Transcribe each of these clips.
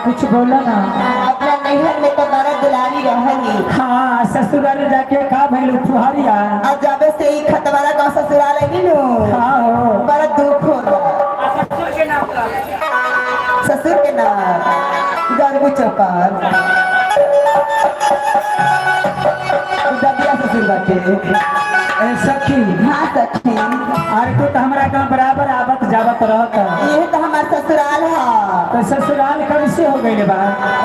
कुछ बोला ना। अपना नैहर में तो बड़ा दुलारी रहनी। हाँ, ससुराल जाके का भइल फुहारिया? और जब से ही खतवारा गाँव ससुराल आई नु, हाँ हो। बड़ा दुख होला। ससुर के नाम गर्गू चौपाल, दबिया ससुर बाटे। ए सखी। हाँ सखी। अरे तू तो हमरा गाँव बराबर आवत जावत रहत। ये तो हमार ससुराल है। तो ससुराल कब से हो गइल बा?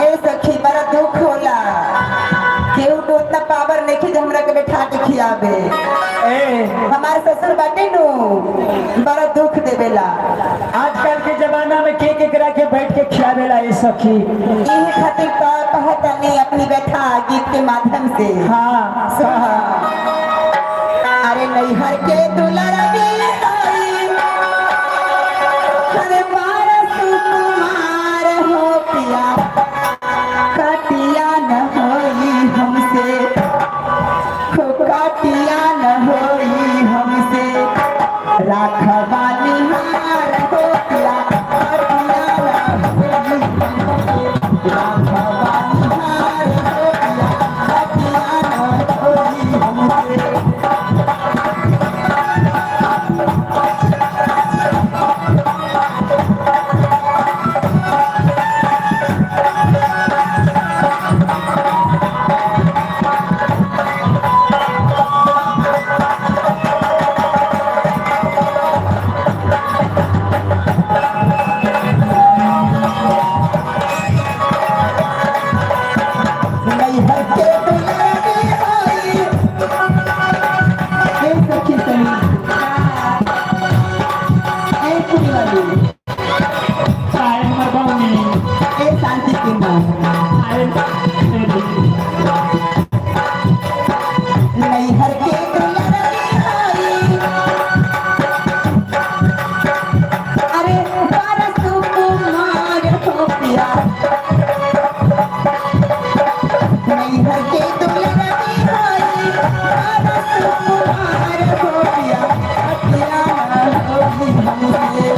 ए सखी, बड़ा दुख होला। केहू को उतना पावर नहीं जो हमरा के बैठा के खियावे। ए। हमार ससुर बाटे नु, बड़ा दुख देवेला। आजकल के जमाना में के केकरा के बैठ के खियावेला ए सखी? यही खातिर कहतनी अपनी व्यथा गीत के माध्यम से। हाँ। सुहा। अरे नैहर के दुलरबी आई, अरे बारह सुकुमार हो पिया, कटिया न होई हमसे, हो कटिया न होई हमसे, राखवाली हार हो पिया, कटिया न होई हमसे, राखवाली हार हो पिया, कटिया न होई हमसे। नैहर के दुलारी आई। ए सखी सही, ए कुड़ी वाली। आए हमर बहनी। ए शांति सिंह। आए। नैहर के दुलारी आई, अरे बारह सुकुमार हो पिया, नैहर के दुलारी आई, बारह सुकुमार हो पिया, अटिया न होई हमसे,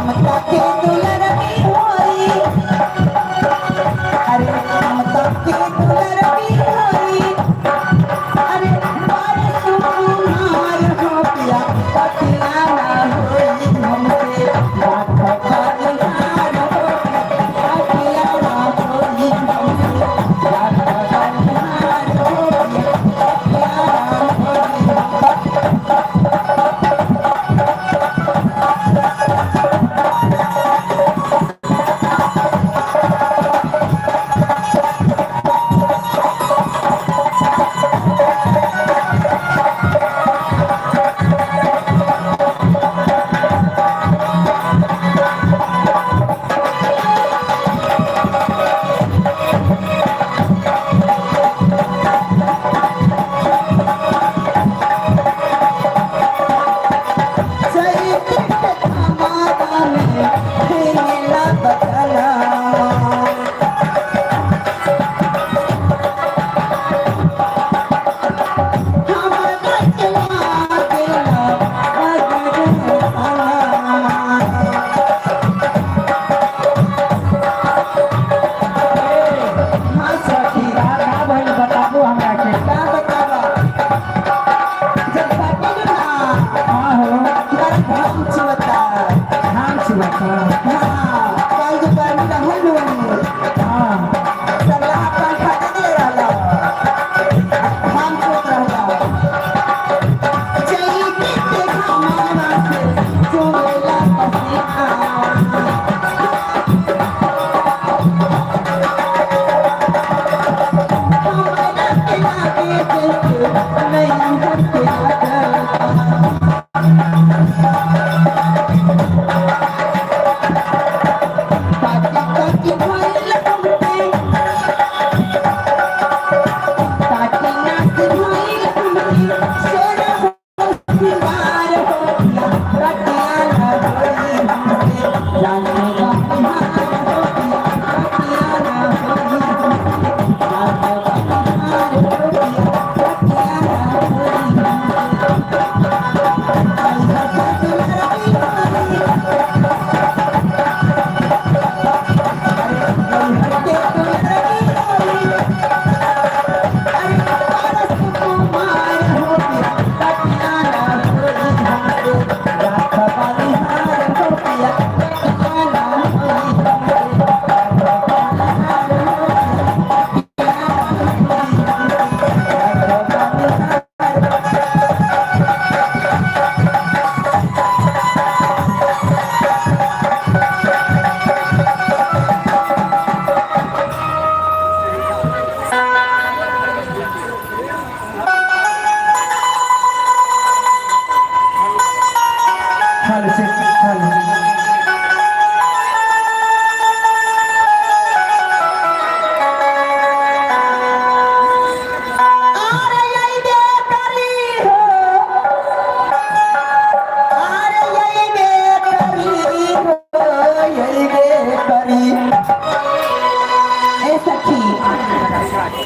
ममता के दुलारी होई, अरे ममता के दुलारी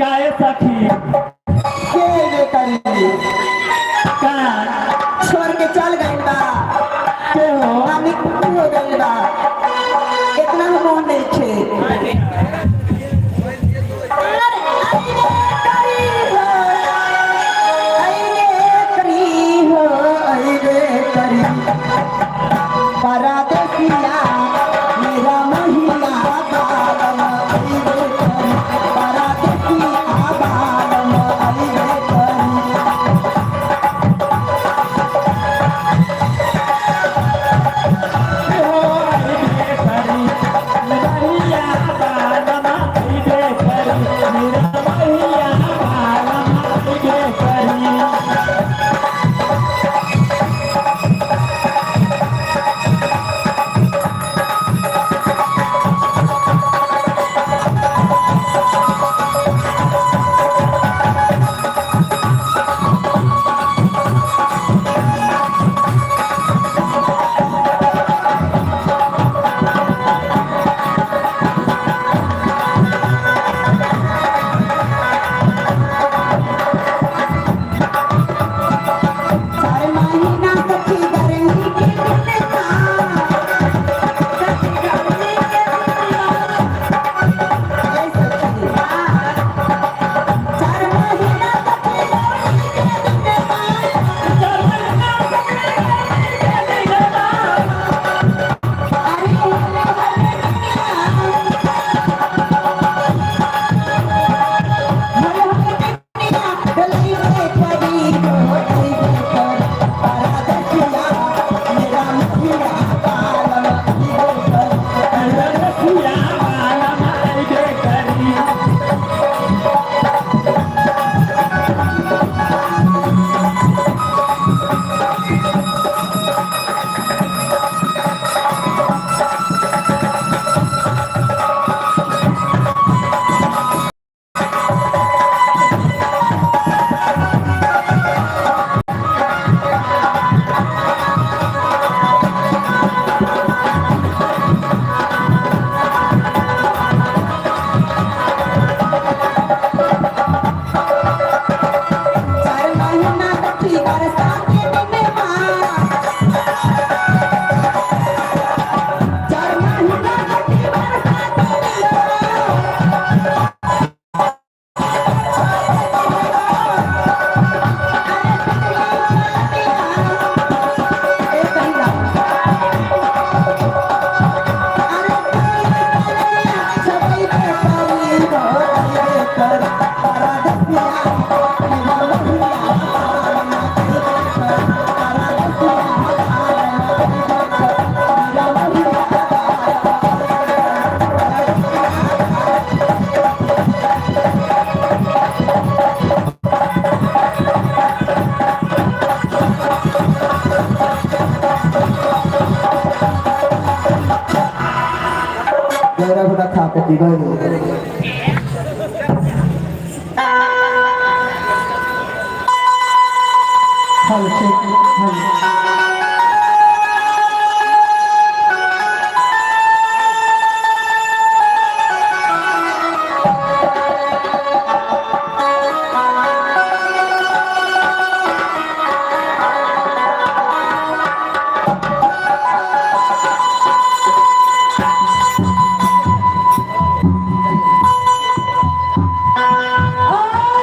काहे सखी? के ये करी? का? छोड़ के चल गइल बा। के हो? हामी हो गइल बा, इतना मोह नहीं खे। परदेसिया मेरा महिया बालम अइबे करी, परदेसिया बालम अइबे करी। हो अइबे करी मेरा बालमा, अइबे करी मेरा मैया बालमा, अइबे करी। चार महीना सखी गर्मी के दिन का, सखी गर्मी के दिन का। ऐ सखी, चार महीना सखी गर्मी के दिन का। अरे हले हले दुनिया, हले हले दुनिया, डोलाई रे करी हो, डोलाई रे करी, परदेसिया मेरा महिया बालम अइबे करी। रसिया बालमा अइबे करी। चार महीना सखी बरसात के दिन माँ, चार महीना सखी बरसात के दिन माँ। अरे कहिया, अरे कहिया, सबई पे करी हो, अरे कर, परदेसिया मेरा महिया बालम अइबे कर, परदेसिया बालम अइबे कर, मेरा महिया बालम गौरव हुदा खा के पी गए। हल ठीक हल। और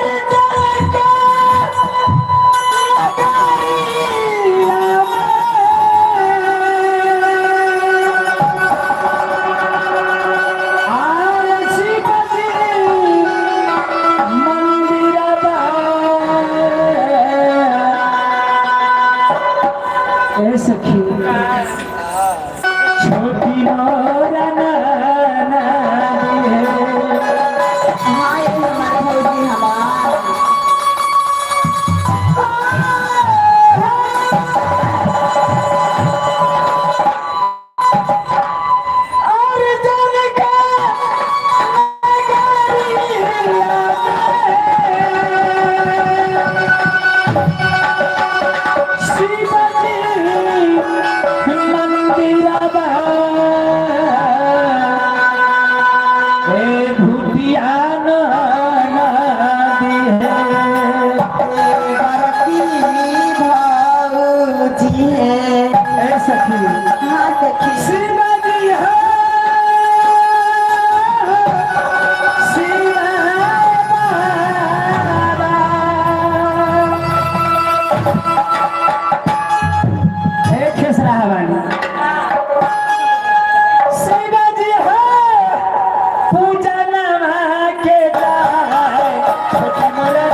पूजा नमा के जाए, छोटी मोरा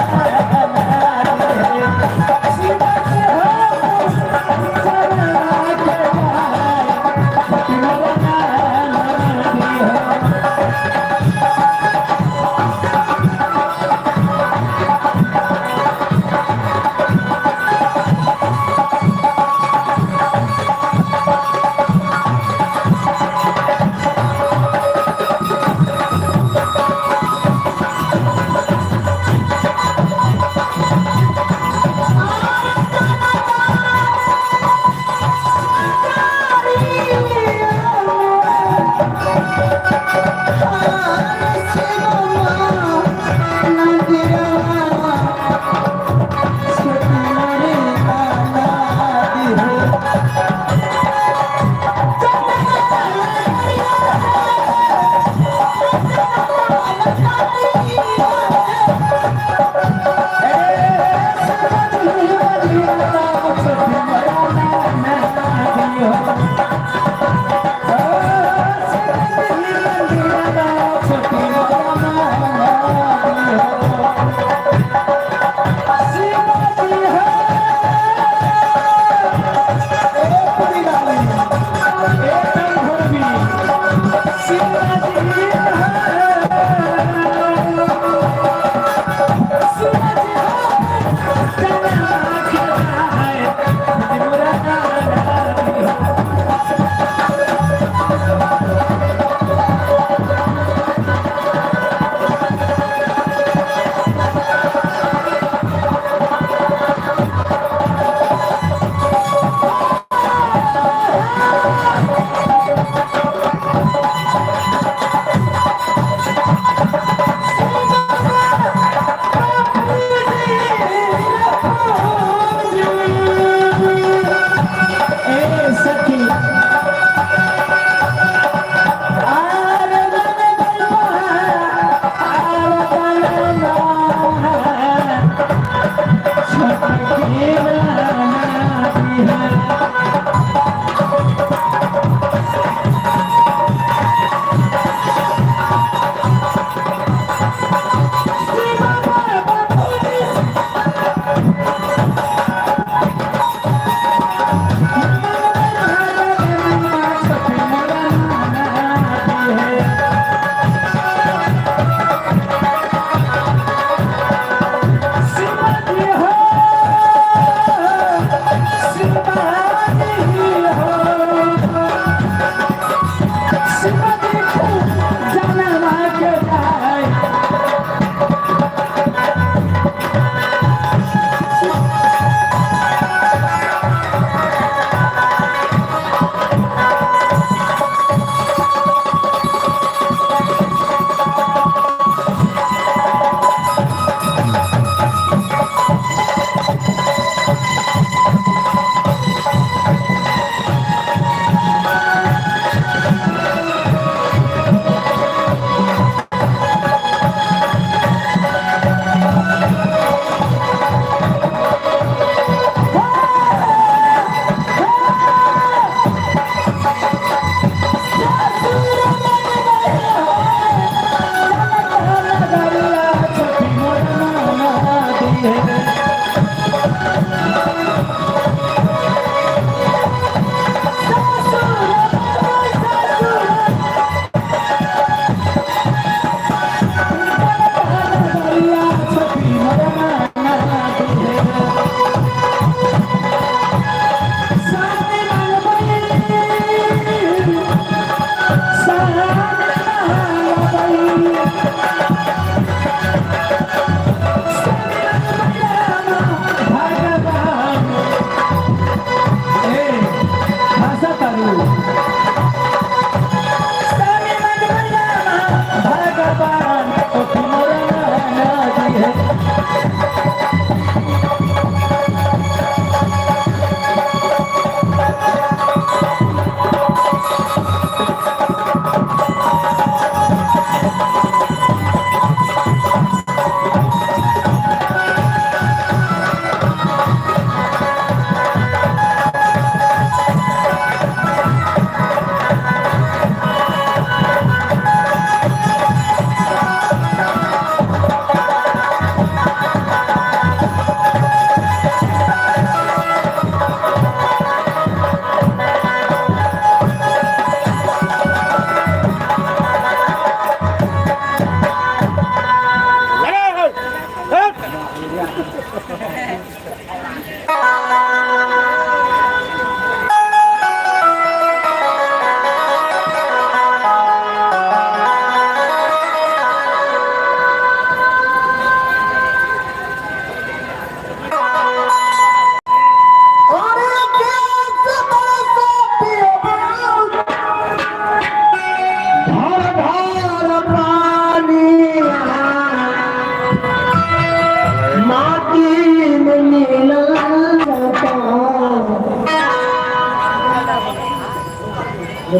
नाना दी हो। शिव के हो पूजा नमा के जाए, छोटी मोरा नाना दी हो।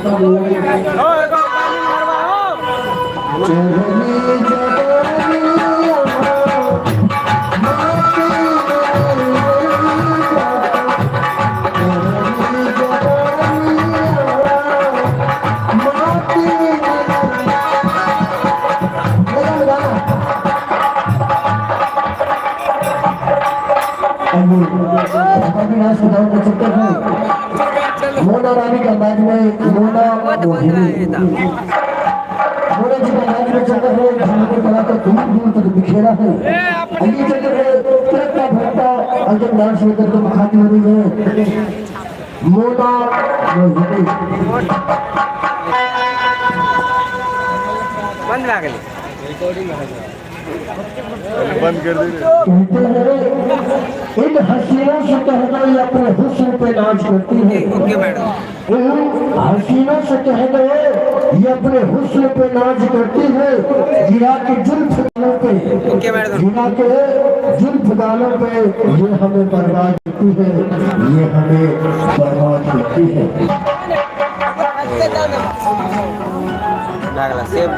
खत्म हो गई। चढ़नी जवानियाँ, माटी में जाता। चढ़नी जवानियाँ, माटी में लगा गाना। अविनाश सुधार का चक्कर है। मोना रानी के अंदाज में मोना मोहिनी, मोना जी के अंदाज में चक्कर है। धर्म को कलाकार दूर दूर तक बिखेरा है। अगली चक्कर है तिरंगा भट्टा अंतिम डांस लेकर तो मुखाती हो रही है मोना मोहिनी। बंद लागली। बंद कर दे। कहते हैं, इन हसीनों से कह दो, ये अपने हुस्न पे नाज करती है। ओके मॅडम। इन हसीनों से कह दो, ये अपने हुस्न पे नाज करती है। गिरा के जुल्फ गालों पे, ओके मैडम। गिरा के जुल्फ गालों पे ये हमें बर्बाद करती है, ये हमें बर्बाद करती है। लागला सेम।